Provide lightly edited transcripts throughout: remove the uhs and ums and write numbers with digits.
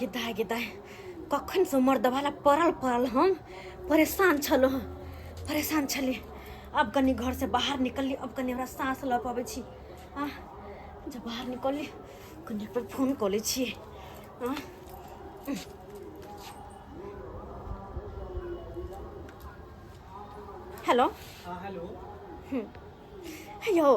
गे दाय गे दाय, कखनसँ मर्दवाला पड़ल पड़ल हम परेशान छलहुँ हँ, परेशान छली। अब कनि घरसँ बाहर निकलली, अब कनि हमरा साँस लऽ पबै छी। आ जब बाहर निकलली कनि एक बेर फोन कऽ लै छियै। आ हेलो। हाँ, हेलो। यौ,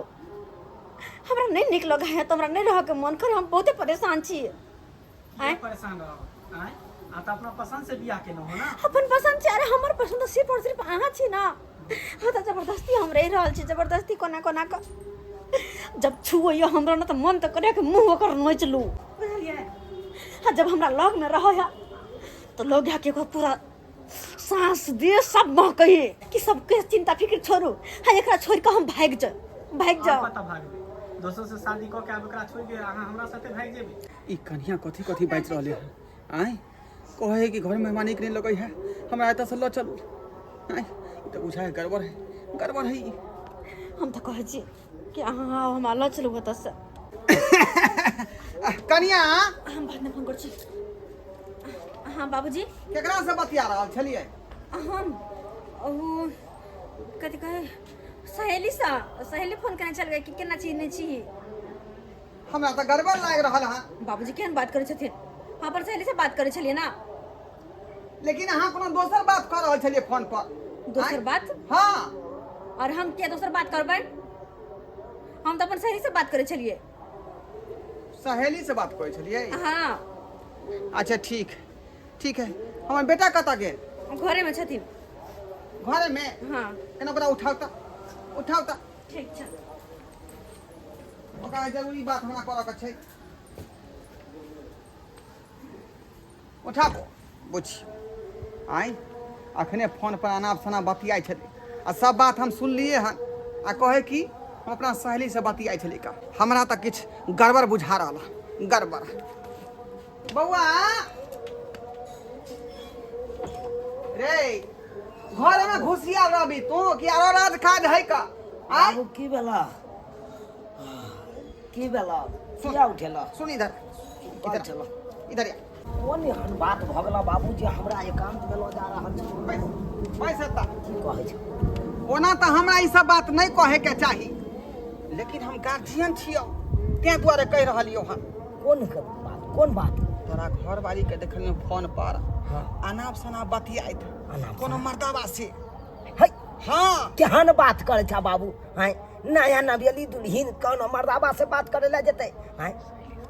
हमरा नहि नीक लगै है, तऽ हमरा नहि रहऽके मन करे, हम बहुते परेशान छी। किया परेशान रहो? आँय, आ तऽ अपना पसंद से बियाह केलहुँ हो ना? अपन पसंद छै? अरे हमर पसंद तऽ सिर्फ और सिर्फ अहाँ छी ना। हाँ, तऽ जबरदस्ती हम रहि रहल छी, जबरदस्ती कोना कोना कऽ। जब छुअैया हमरा ने तऽ मन तऽ करे कि मुँह ओकर नोचि लू, बुझलियै? आ जब हमरा लगमे रहै है तऽ लोग है कि ओकर पूरा साँस दे सब महकै है कि सबके चिंता फिक्र छोड़ू। हाँ, एकरा छोड़ि कऽ हम भागि जाउ, भागि जाउ। कतऽ भागबै? दोसर से शादी कऽ के आब एकरा छोड़ि के अहाँ हमरा साथे भागि जेबै? ई कन्या कथी कथी बाजि रहले है? आँय, कहै है कि घर में मेहमान नीक नहीं लगै है, हमरा एतऽ से लऽ चलू। आँय, ई तऽ बुझाइ है गड़बड़ है, गड़बड़ है ई। हम तऽ कहै छी कि अहाँ आउ, हमरा लऽ चलू ओतऽसँ। कनिया, हम बादमे फोन करै छी। हाँ बाबूजी। केकरा से बतिया रहल छलियै? हम ओ कथी कहै सहेलीसँ, सहेली फोन केने छल कि केना छी नहि छी। हमरा तऽ गड़बड़ लागि रहल है। बाबूजी, केहन बात करै छथिन? हम अपन सहेलीसँ बात करै छलियै ने। लेकिन अहाँ कोनो दोसर बात कऽ रहल छलियै फोन पर। दोसर बात? हाँ। और हम किया दोसर बात करबै? हम तऽ अपन सहेलीसँ बात करै छलियै। सहेली से बात करै छलियै? हाँ। अच्छा ठीक, ठीक है। हमर बेटा कतऽ गेल? घरेमे छथिन। घरेमे? हाँ। केना ओकरा उठाउ तऽ, उठाउ तऽ। ठीक छै। ओकरा जरूरी बात हमरा करऽ के छै। उठाबो बुझी। आँय, अखने फोन पर अनाप शनाप बतियाइ छलै आ सब बात हम सुनलियै हन, आ कहै कि हम अपना सहेलीसँ बतियाइ छलै का। हमरा तऽ किछु गड़बड़ बुझा रहल हन, गड़बड़। बौआ रे, घरमे घुसिया रहबी तू कि आरो राज काज है का? आँय? बाबू, की भेला? की भेला? किया उठेला? सुन, इधर इधर। चलो। इधर आ। कोन एहन बात भऽ गेला बाबू जे हमरा एकांत में लऽ जा रहल छी? बैस, बैस एतऽ। की कहै छै? ओना तऽ हमरा ई सब बात नहि कहैके चाही, लेकिन हम गार्जियन छियौ, ताहि दुआरे कहि रहलियौ हन। कोन के बात, कोन बात? तोरा घरवाली के देखलियौ फोन पर अनाप शनाप बतियाइत अनाप कोनो शनाप। मर्दाबा से। है? हाँ। केहन बात करै छा बाबू? हैं, नया नवेली दुल्हिन कोनो मर्दाबा से बात करे ला जेतै? हैं,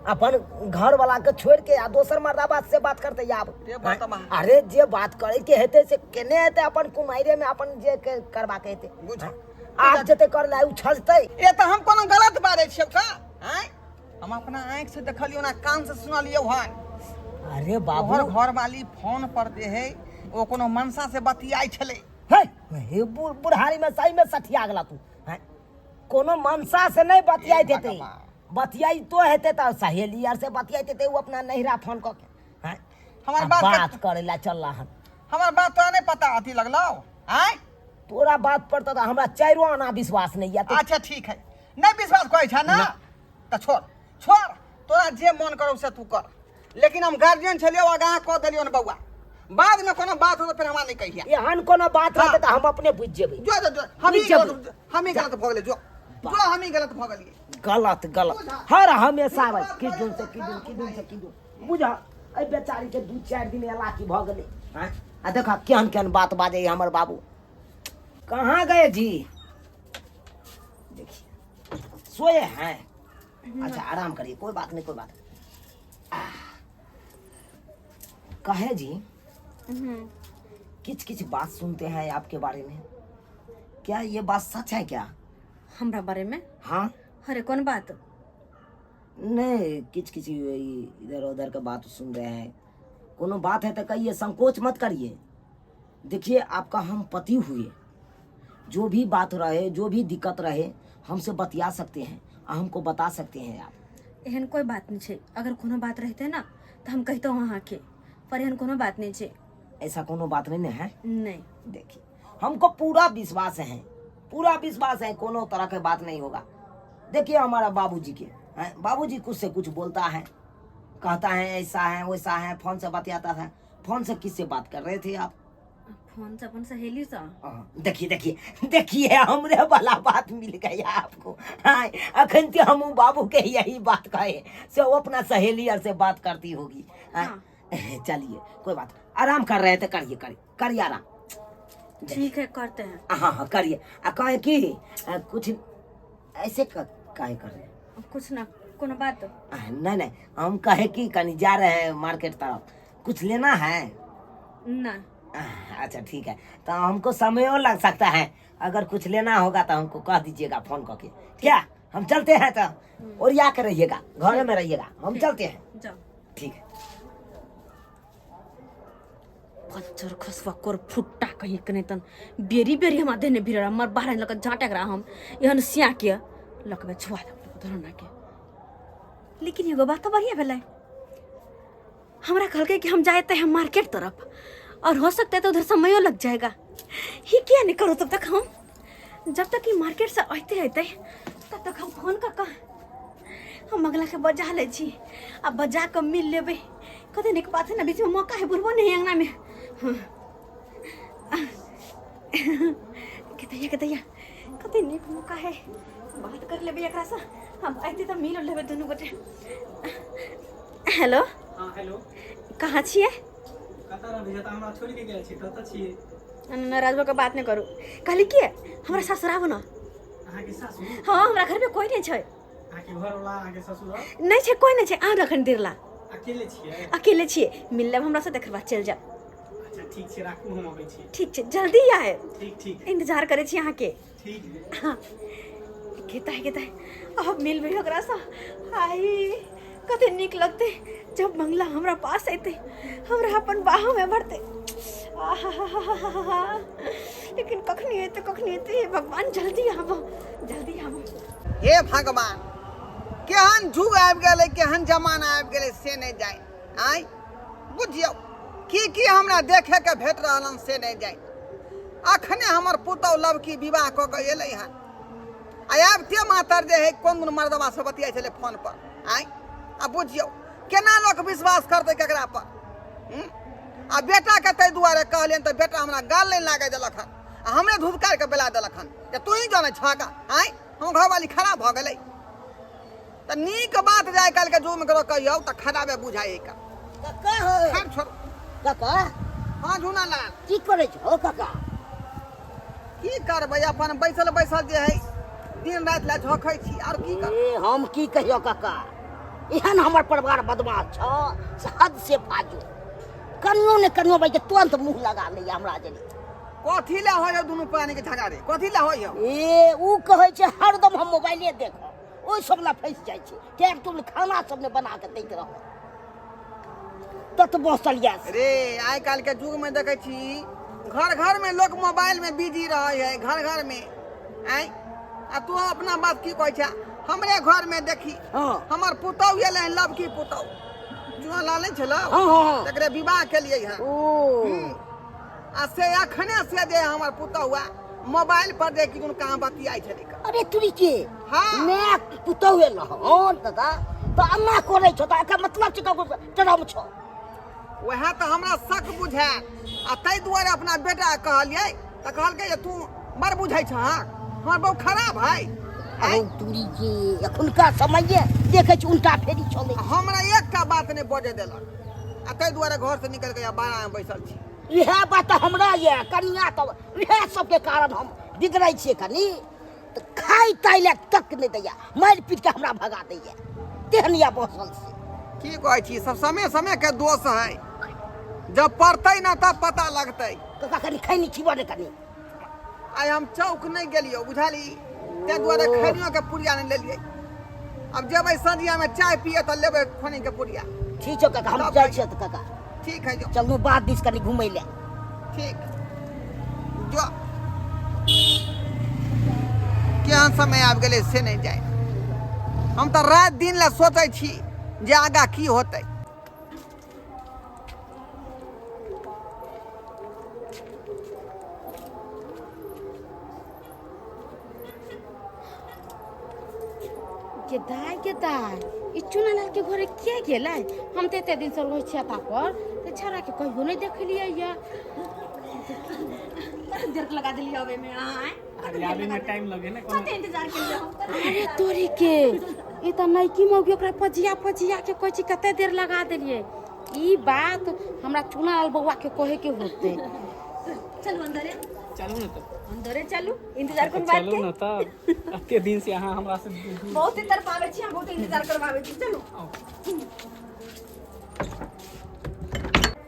अपन घर वाला के छोड़ के आ दोसर मर्दाबा से बात करते आब? रे बात हैं? बा। अरे जे बात करे के हेतै से केने हेतै, अपन कुमाइरे में अपन जे के करबा के हेतै। बुझ। हैं? आब जेतै करे ला उ छजतै। ए तऽ हम कोनो गलत बाजै छियौ का? आँय, हम अपना आँखि से देखलियौ ना कान से सुनलियौ हन। अरे बाबू, तोहर घरवाली फोन पर जे है ओ कोनो मनसा से बतियाइ छलै। हे हे, बुढ़ारी में सही में सठिया गेला तू। हैं, कोनो मनसा से नहीं बतियाइत हे हेतै। भगवान। बतियाइतो हेतै तऽ सहेली आर से बतियाइत हेतै ओ अपना नैहरा फोन कऽ के। हैं, हमर आ बात के- बात करे ला चल हन। हमर बात तोरा नहि पता अथी लगलौ? आँय? तोरा बात पर तऽ हमरा चारो आना विश्वास नहीं है। अच्छा ठीक है, नहि विश्वास करै छ ना तऽ छोड़, छोड़, तोरा जे मन करौ से तू कर, लेकिन हम गार्जियन छलियौ, आगाँ कऽ देलियौ ने बौआ, बाद में कोनो बात हो तऽ फेर हमरा नहि कहिया। एहन कोनो बात हाँ। रहतै तऽ हम अपने बुझि जेबै। जो जो जो, हम ही बुझि जेबै। गलत, हम ही गलत भऽ गेलियै। जो जो, हम ही गलत भऽ गेलियै। गलत गलत बुझा। हर हमेशा भाई किछु दिन से किछु दिन, किछु दिन से किछु दिन। बुझा, एहि बेचारी के 2-4 दिन एला की भऽ गेलै। आँय, आ देखा केहन केहन बात बाजै हमर बाबू। कहाँ गए जी? देखिए सोए हैं। अच्छा आराम करिए, कोई बात नहीं, कोई बात नहीं। आह, कहे जी, किछ किछ बात सुनते हैं आपके बारे में, क्या ये बात सच है क्या? हमरा बारे में? हाँ। अरे कौन बात? नहीं, किछ किछ इधर उधर का बात सुन रहे हैं। कोनो बात है तो कहिए, संकोच मत करिए। देखिए आपका हम पति हुए, जो भी बात रहे, जो भी दिक्कत रहे, हमसे बतिया सकते हैं, हमको बता सकते हैं आप। एहन कोई बात नहीं छै, अगर कोनो बात रहते ना तो हम कहते अहाँ के, पर एहन कोनो बात नहीं छै। ऐसा कोनो बात नहीं ना है? नहीं। देखिए हमको पूरा विश्वास है, पूरा विश्वास है, कोनो तरह के बात नहीं होगा। देखिए हमारा बाबूजी के, हैं, बाबूजी कुछ से कुछ बोलता है, कहता है ऐसा है वैसा है, फोन से बतियाता था। फोन से किससे बात कर रहे थे आप? फोन से अपन सहेली से। हाँ, देखिए देखिए देखिए, हमरे वाला बात मिल गया आपको। हाँ, अखन तो हम बाबू के यही बात कहे से वो अपना सहेली और से बात करती होगी। हाँ, चलिए कोई बात, आराम कर रहे थे, करिए करिए करिए आराम। ठीक है, करते हैं। हाँ हाँ करिए। आ कहे कि कुछ ऐसे काहे कर रहे हैं? कुछ ना, कोनो बात। नहीं नहीं, हम कहे कि कहीं जा रहे हैं मार्केट तरफ, कुछ लेना है? ना। अच्छा ठीक है, तो हमको समय और लग सकता है, अगर कुछ लेना होगा तो हमको कह दीजिएगा फोन करके। क्या हम चलते हैं तो, और या के रहिएगा, घर में रहिएगा, हम चलते हैं। जाओ। ठीक है। बच्चर खसुआ कोर फुट्टा कहीं के नहीं तन बेरी बेरी हमरा देने भीड़ हमर बाहर लग झाँटक रहा हम एहन सिया के लकबे छुआ दे धरना के। लेकिन एगो बात तो बढ़िया भेलै, हमरा कहलकै कि हम जाते हैं मार्केट तरफ और हो सकता है तो उधर समयो लग जाएगा। ही क्या नहीं करो तब तक, हम जब तक कि मार्केट से अते अते तब तक हम फोन कर कऽ हम अगला के बजा लै छी आ बजा कऽ मिल लेबै। कते नीक बात है ना, बीच में मौका है, बुढ़बो नहीं अंगना में। हाँ। कतैया कतैया कते नीक मौका है, बात कर लेबै एकरा से, हम अयतै तऽ मिल लेबै दुनू गोटे। हेलो। हाँ हेलो। कहाँ छियै? कतऽ रहबै जतऽ हमरा छोड़ि के गेल छी ततऽ छियै। नाराज भऽ कऽ बात नहि करू। कहली कि हमरा ससुर आबू ने। अहाँके सासु? हाँ, हमरा घरमे कोइ नहि छै। अहाँके घरवला, अहाँके ससुर नहि छै, कोइ नहि छै। अहाँ रखन देरला अकेले छियै? अकेले छियै, मिल लेब हमरा से, तकर बाद चलि जायब। अच्छा ठीक छै, राखू, हम अबै छी। ठीक छै, जल्दी आयब। ठीक ठीक, इंतजार करै छी अहाँके। ठीक। हाँ, केता है केता है, अब मिलबै ओकरासँ। हाय कते नीक लगतै जब मंगला हमरा पास अयतै, हमरा अपन बाहोमे भरतै। आहाहाहा, लेकिन कखनी अयतै कखनी अयतै, हे भगवान जल्दी आबो जल्दी आबो। हे भगवान, केहन जुग आबि गेलै, केहन जमाना आबि गेलै से नहि जाय। आँय बुझियौ की की हमरा देखैके भेट रहल हन से नहि जाय। अखने हमर पुतहु लवकी विवाह कऽ के एलै हन आ आबिते मातर जे है कोन कोन मर्दबा से बतियाइ छलै फोन पर। आँय आ बुझियौ केना लोक विश्वास करतै केकरा पर? आ बेटाके ताहि दुआरे कहलियनि तऽ बेटा हमरा गाल नहि लागै देलक हन आ हमरे धुधकारि कऽ बेला देलक हन जे तू ही जानै छहक। आँय हम घरवाली खराब भऽ गेलै। तऽ नीक बात जे आइ काल्हिके युगमे ककरो कहियौ तऽ खराबे बुझाइ का। कका हो। खैर छोड़ू। कका। हाँ झूना लाल। की करै छहो कका? की करबै, अपन बैसल बैसल जे है दिन राति लए झोंकै छी, आर की करबै। ए, हम की कहियो कका, एहन हमर परिवार बदमाश छ से हद से फाजू, कनियो ने कनियो भाई के तुरंत मुंह लगा लैया हमरा जरी। कथी लए होइ हौ दुनू प्राणी के झगड़ा रे, कथी लए होइ हौ? ए ऊ कहै छै हरदम हम मोबाइले देखब, ओहि सब ला फँसि जाइ छै, टाइम टूल खाना सब ने बना के दैत रह तत बसल या से। रे आइ काल्हि के युग में देखै छी घर घर में लोक मोबाइल में बिजी रहै है, घर घर में। आँय आ तू अपना बात की कहै छै? हमरे घर में देखी, हाँ। हमर पुतहु एलै हन, लवकी पुतहु चुना लाल नहि छलौ? हाँ, हाँ, हाँ। तकरे विवाह केलियै हन। ओ। आ से अखने से जे हमर पुतहु आ मोबाइल पर जे किदन कहाँ बतियाइ छलै। अरे तुरी के? हाँ। मैं पुतहु एल हन दादा तऽ अन्ना करै छौ तऽ एकर मतलब छै ककरो टरम छौ। वएह तऽ हमरा शक बुझायल आ ताहि दुआरे अपना बेटा कहलियै तऽ कहलकै जे तू बड़ बुझै छहक, हमर बहु खराब है। अरे तुरी के एखुनका समये देखै छी उल्टा फेरी चलै। हमरा एकटा बात नहि बजै देलक आ ताहि दुआरे घर से निकलि कऽ बाहर बैसल छी। इएह बात तऽ हमरा यऽ कनिया, तऽ इएह सबके कारण हम बिगड़ै छियै कनि, तऽ खाइ ताइ लए तक नहि दैया, मारि पीट के हमरा भगा दैया, तेहन यऽ बसल से। की कहै छी, सब समय समय के दोष है, जब पड़तै ना तब पता लगतै। कका कनि खैनी खिबऽ ने कनि। आइ हम चौक नहि गेलियौ बुझली, ताहि दुआरे खैनियो के पुड़िया नहि लेलियै। अब जेबै संझिया में चाय पिए तऽ लेबै खैनी के पुड़िया। ठीक छौ काका, हम जाइ छियै तऽ काका। ठीक है जो। चलू बाध दिस कनि घुमै लए। ठीक जो। केहन समय आबि गेलै से नहि जाय। हम तऽ राति दिन लए सोचै छी जे आगाँ की होतै। के दाय के दाय, ई चुनालाल के घरे किया गेलै? हम तऽ एते दिन से रहै छियै एता पर, तऽ छौड़ा के कहियो नहि देखलियै ये। कतेक देर लगा देलियै आबै में आय? अरे आबे में टाइम लगे ने कोनो। कते इंतजार केलियै हम? अरे तोरी के, ई तऽ नैकी मौगी ओकरा पजिया पजिया के कहै छै कते देर लगा देलियै। ई बात हमरा चुनालाल बौआ के कहे के होतै। चलू अंदरे। चलू ने तऽ। अंदरे चलू, इंतजार कोन बात चलू के? ने तऽ, एते दिन से अहाँ हमरा से बहुत इंतजार पाबै छी हम, बहुत इंतजार करवाबै छी, चलू। आउ।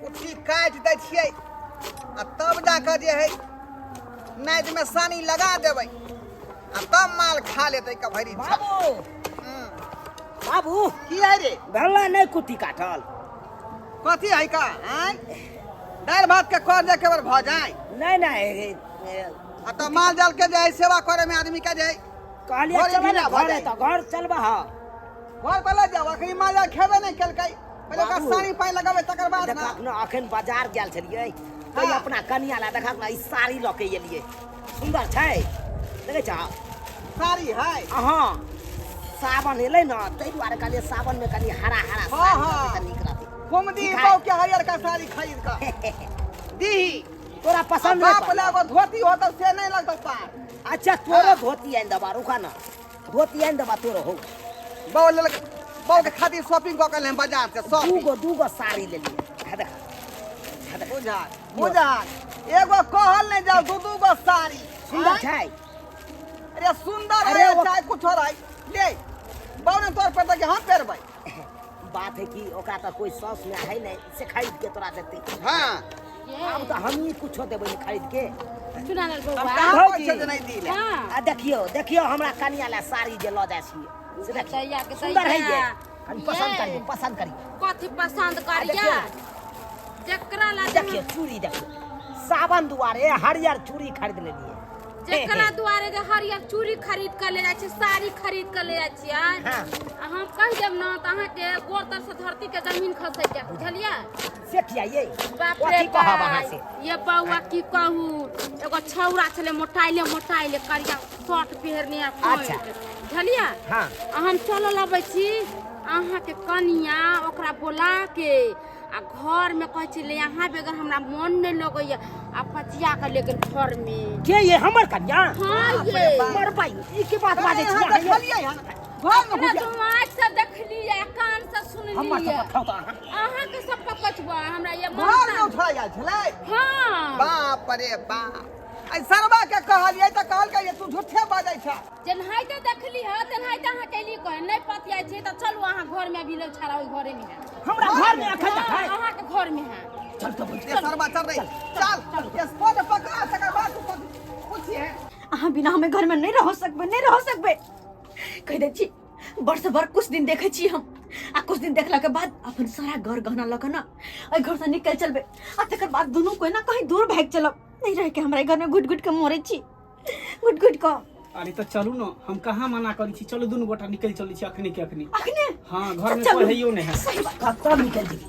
कुट्टी काटि दै छियै आ तब जाकऽ जे है नादिमे सानी लगा देबै आ तब माल खा लेतै कभरी। बाबू, बाबू। की है रे? भेलै नहि कुट्टी काटल? कथी है का आँय? दालि भात के कर जे केवल भऽ जाय। नहि नहि, आ तब माल जाल के जे है सेवा करे में आदमी के जे है कहलियै घरे चलऽ ने ढीला भऽ घरे जाय। तऽ घर चलबह? घर पर लऽ जाउ, अखनी माल जाल खेबे नहि केलकै, पहिले ओकरा बाबू। सानी पानि लगेबै तकर बाद देख ने। अखनो अखन बाजार गेल छलियै तऽ हाँ। अपना कनिया ला देखा ने ई साड़ी लऽ के एलियै, सुन्दर छै, देखै छह? साड़ी है? अहाँ सावन एलै ने ताहि दुआरे कहलियै सावनमे कनि हरा हरा हाँ, साड़ी हाँ। रहतै तऽ नीक रहतै। कुमदी ठीक है। बहू के हरियर का साड़ी खरीद कऽ दीही। तोरा आ पसन्द नहि बाप पड़लौ? ला एगो धोती होतौ से नहि लगतौ पार। अच्छा, तोरो धोती आनि देबा, रुका ने, धोती आनि देबा तोरो हौ। बहू लेल, बहू के खातिर शॉपिंग कऽ के एलहन बाजार से शॉपिंग। दूगो दूगो साड़ी लेलियै, हे देख, हे देख। बुझा बुझा, एगो कहल नहि जाओ, दू दू गो साड़ी। सुन्दर आँय? छै। अरे सुन्दर अरे है चाहे कुछो रहै, ले बहू ने तोर पर कि हम पेरबै। बात है कि ओकरा तऽ कोइ सौस में है नहीं से खरीद के तोरा देते। हाँ। आब तऽ हमही कुछो देबै ने खरीद के। चुनालाल हम बौआ। कहाँ कहै भौजी। छियै जे नहि दी ले। हाँ। आ देखियौ देखियौ, हमरा कनिया ला साड़ी जे लऽ जाइ छियै से देखियौ। दैया के सुन्दर है ये। दैया। कनि पसन्द ये। करियौ, पसन्द करियौ। कथी पसन्द आ करिया? देखियौ। जकरा ला देखियौ चूड़ी, देखियौ, सावन दुआरे हरियर चूड़ी खरीद लेलियै। जकरा दुआरे जे हरियर चूड़ी खरीद के ले जाइ छी, साड़ी खरीद के ले जाइ छियै। हाँ। आ हम कहि देब ने तऽ अहाँके गोर तर से धरती के जमीन खसै जायत, बुझलियै? से किया ये? बाप रे। कथी कहब अहाँ से? ये बौआ, की कहू, एगो छौड़ा छलै मोटाइले मोटाइले, करिया शर्ट पहिरने आ पैंट। अच्छा। बुझलियै? हाँ। आ हम चलल अबै छी, अहाँके कनिया ओकरा बोला के आ घर में कहै छै ले यहाँ बगैर हमरा मन नहि लगैया, आ पचिया के ले गेल घर में। के ये, हमर कनिया? हाँ ये। मर भाई, ई के बात बाजै छी अहाँ अहाँ ये? देखलियै हन घर में अपना घुसिया तो आँखि से देखलियै, कान से हमर सुनलियै। सब खाउ तऽ अहाँ। अहाँके सब पकचबा हमरा ये घर में मन। उठा गेल छलै? हाँ। बाप रे बाप, एहि सरवा के कहलियै तऽ कहलकै जे तू झूठे बाजै छ। जेनाहिते देखली ह तेनाहिते अहाँ कैली कहे नहि पतियाइ छै तऽ चलू अहाँ घर में अभी लोग छाड़ा ओहि घरे में है। हमरा घर में अखन तक है? हाँ, अहाँके घर में है। चल तऽ बैठ। ये सरवा चल रही, चल स्पॉट पकड़ा, तकर बाद तू पूछिए। अहाँ बिना हमें घर में नहीं रह सकबे, नहीं रह सकबे, कह दै छी। वर्ष भर कुछ दिन देखै छी हम, आ कुछ दिन देखला के बाद अपन सारा घर गहना लऽ के ना एहि घर से निकल चलबे, आ तकर बाद दुनू कोई ना कहीं दूर भागि चलब। नहीं रह के हमरा घर में घुट घुट के मरे छी, घुट घुट के। अरे तऽ चलू ने, हम कहाँ मना करै छी, चलू दुनू गोटा निकलि चलै छी अखनी के अखनी। अखने? हाँ, घर में चलू। कोई हैयो नहि है। सही बात। कतऽ निकल जेबै?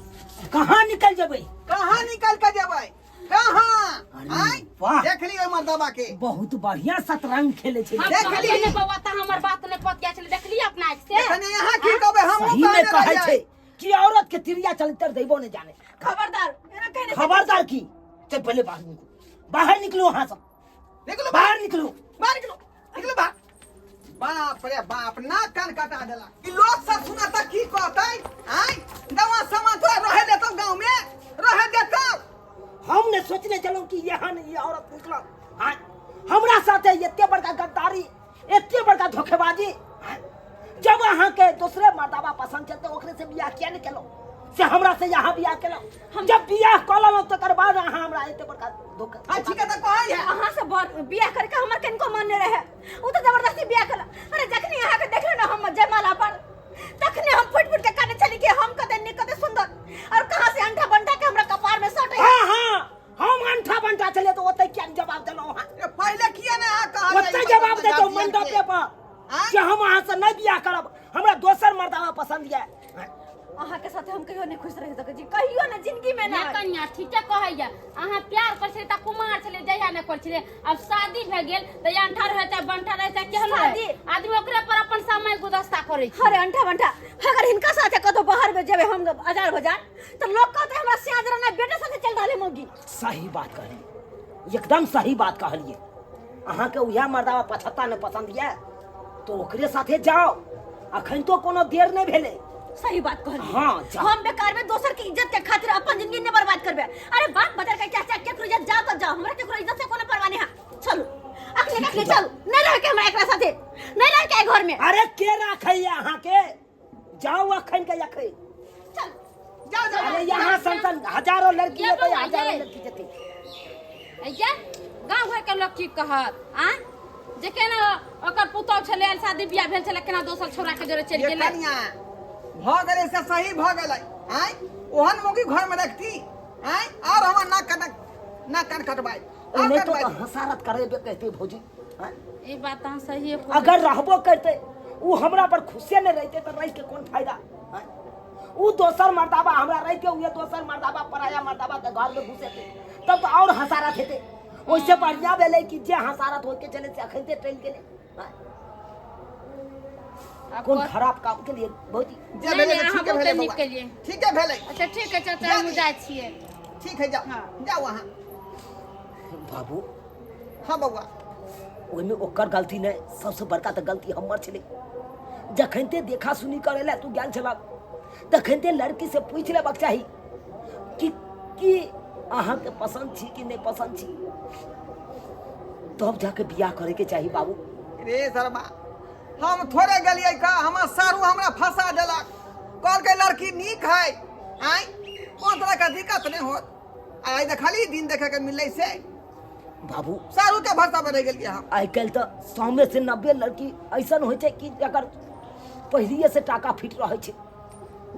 कहाँ निकल जेबै? कहाँ निकल के जेबै, कहाँ? अरे आँय? वाह। देख लियौ मर्दबा के। बहुत बढ़िया शतरंज खेले छै। हम देख कहलियै ली। ने बौआ, तऽ हमर बात नहि पतियाइ छलै, देखलियै अपना आँखि से। एखने यहाँ की कहबै, हमहूँ सही में कहने कहै रहियै। छै कि औरत के तिरिया चलितर दैबो नहि जाने। खबरदार, एना कहि नहि। खबरदार की? चल पहले बाहर निकलो, बाहर निकलो वहां से। निकलू। बाहर निकलो। बाहर निकलू, निकलू बाहर। बाप रे बाप, नाक कान कटा देलक। ई लोक सब सुनत तऽ की कहतै? आँय, दवा सामान तोरा रहे देतौ? गाँव में रहे देतौ? हम ने सोचने चलो कि यहाँ ने ये औरत निकलल। हाँ, हमरा साथे एते बड़का गद्दारी, एते बड़का धोखेबाजी। हाँ, जब अहाँ के दूसरे मर्दाबा पसंद छै तऽ ओकरे से बियाह किया नहीं केलहुँ? से हमरा से यहाँ बियाह केलहुँ। हम जब बियाह कऽ लेलहुँ तकर बाद अहाँ हमरा एते बड़का धोखा। हाँ, ठीक है, तऽ कहै है। अहाँ से बियाह करके हमर कनिको मन नहि रहे, ओ तऽ जबरदस्ती बियाह केलक। अरे जखनी अहाँके देखलहुँ ने हम जयमाला पर, तखने हम फुटि फुटि के काने छली कि हम कते नीक, कते सुंदर, और कहाँ से अंठा बंटा के हमरा कपार में सटे। हाँ हाँ, हम अंठा बंटा छलियै तऽ ओतै किया नहि जवाब देलहुँ अहाँ? ए, पहिले किया ने अहाँ कहलियै? ओतै जवाब देतौ मंडपे पर आँय? कि हम अहाँ से नहि बियाह करब, हमरा दोसर मर्दाबा पसंद यऽ। अहाँ के साथे हम कहियो नहीं खुश रह सकै छी, कहियो ना जिंदगी में ना। ना कन्या ठीके कहैया, अहाँ प्यार करै छलियै तऽ कुमार छलियै, जहिया नहि करै छलियै। आब शादी भए गेल तऽ अंठा रहै चाहे बंठा रहै चाहे केहन रहै, शादी- आदमी ओकरे पर अपन समय गुदस्ता करै छै। अरे अंठा बंठा, अगर हिनका साथे कतौ बाहर में जेबै हम बाजार बाजार तऽ लोग कहतै हमरा सियाज रहना बेटे साथे चल रहल है मौगी। सही बात कहलिए, एकदम सही बात कहलिए। अहाँके उएह मर्दावा पछत्ता नहि पसंद यऽ तो ओकरे साथे जाओ, अखन तो कोनो देर नहीं भेलै। सही बात कहलिए। हाँ, जा। हम बेकार में दोसर के इज्जत के खातिर अपन जिंदगी ने बर्बाद करबे। अरे बाप बदल के चाचा केकरो इज्जत जाओ तो जाओ, हमरा केकरो इज्जत से कोनो परवाह नहीं है। चलू अखने अखने चलू, नहीं रह के हमरा एकरा साथे, नहीं रह के घर में। अरे के राखैया अहाँके, जाओ अखन के अखन। चल जाओ जाओ। अरे यहाँ सन हजारों लड़की ये हेतै, बौआ, हजारों ये। लड़की जेतै। ये गाँव घर के लोग की कहत आ जे केना ओकर पुतोह छलै, शादी बियाह भेल छलै, केना दोसर छौड़ा के जोरे चलि ये गेलै। कनिया भऽ गेलै से सही भऽ गेलै। आँय ओहन मौगी घर में रखती, आँय और हमर नाक कट नाक कान कटबाई और नहीं तो कटबाई। हसारत करेबे कहते भौजी। आँय? ई बात अहाँ सही अगर रहबो करते उ हमरा पर खुशे नहीं रहते तो रह के कौन फायदा। आँय? उ दोसर मर्दाबा हमरा रह के उहे दोसर मर्दाबा पराया मर्दाबा के घर में घुसेते तब तो और हसारत हेते। ओइसे बढ़िया भेलै कि जे हसारत होके चले से अखनते टलि गेलै। आँय? कोन खराब काम के लिए भौजी? जे नहीं, भेलै नहीं, से अहाँ ठीके बहुते भेलै नीक बौआ। केलियै। ठीके भेलै। अच्छा ठीक है चाचा, हम जाइ छियै। ठीक है, जाओ जाओ अहाँ। बाबू। हाँ बौआ। ओहिमे ओकर गलती नहि, सबसँ बड़का तऽ गलती हमर छलै। जखनते देखा सुनी करै लए तू गेल छलह तखनते लड़की से पूछि लेबाक चाही कि की अहाँके पसन्द छी कि नहि पसन्द छी, तब जाके बियाह करैके चाही बाबू। रे शर्मा, हम थोड़े गेलियै का, हमर सारू हमरा फंसा देलक, कहलकै लड़की नीक है, आँय कोन तरह के दिक्कत नहीं होत। आइ देखली दिन देखे के मिललै से बाबू सारू के भरोसा पर रह गेलियै हम। आइ काल्हि तऽ 100 में से 90 लड़की ऐसन होइ छै कि जकर पहिलिए से टाका फिट रहै छै।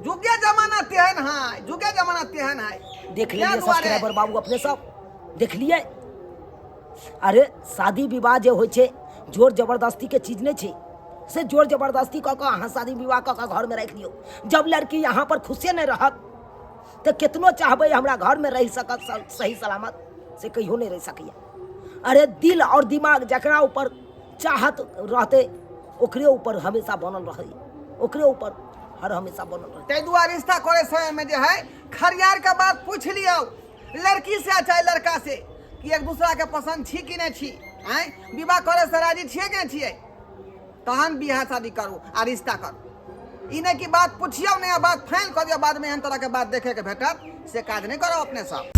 जुगे जमाना तेहन है, जुगे जमाना तेहन है। देख ताहि लेलिए दुआरे- सब्सक्राइबर बाबू अपने सब देख लिए। अरे शादी विवाह जे होइ छै जोर जबरदस्ती के चीज नहीं छै, से जोर जबरदस्ती कऽ कऽ अहाँ शादी विवाह कऽ कऽ घरमे राखि लियौ। जब लड़की यहाँ पर खुशे नहीं रहत तऽ केतनो चाहबै हमरा घरमे रहि सकत सही सलामत, से कहियो नहीं रहि सकैया। अरे दिल और दिमाग जकरा ऊपर चाहत रहतै ओकरे ऊपर हमेशा बनल रहै, ओकरे ऊपर हर हमेशा बनल रहै। ताहि दुआरे रिश्ता करे समय में जे है खरियार के बात पूछ लियौ लड़की से चाहे लड़का से कि एक दूसरा के पसंद छी कि नहीं छी, आँय विवाह करे से राजी छियै कि नहीं छियै, तहन बियाह शादी करू आ रिश्ता करू। ई नहि कि बात पुछियौ नहि आ बात फाइनल कऽ दियौ, बाद में एहन तरह के बात देखे के भेटत, से काज नहि करब अपने सब।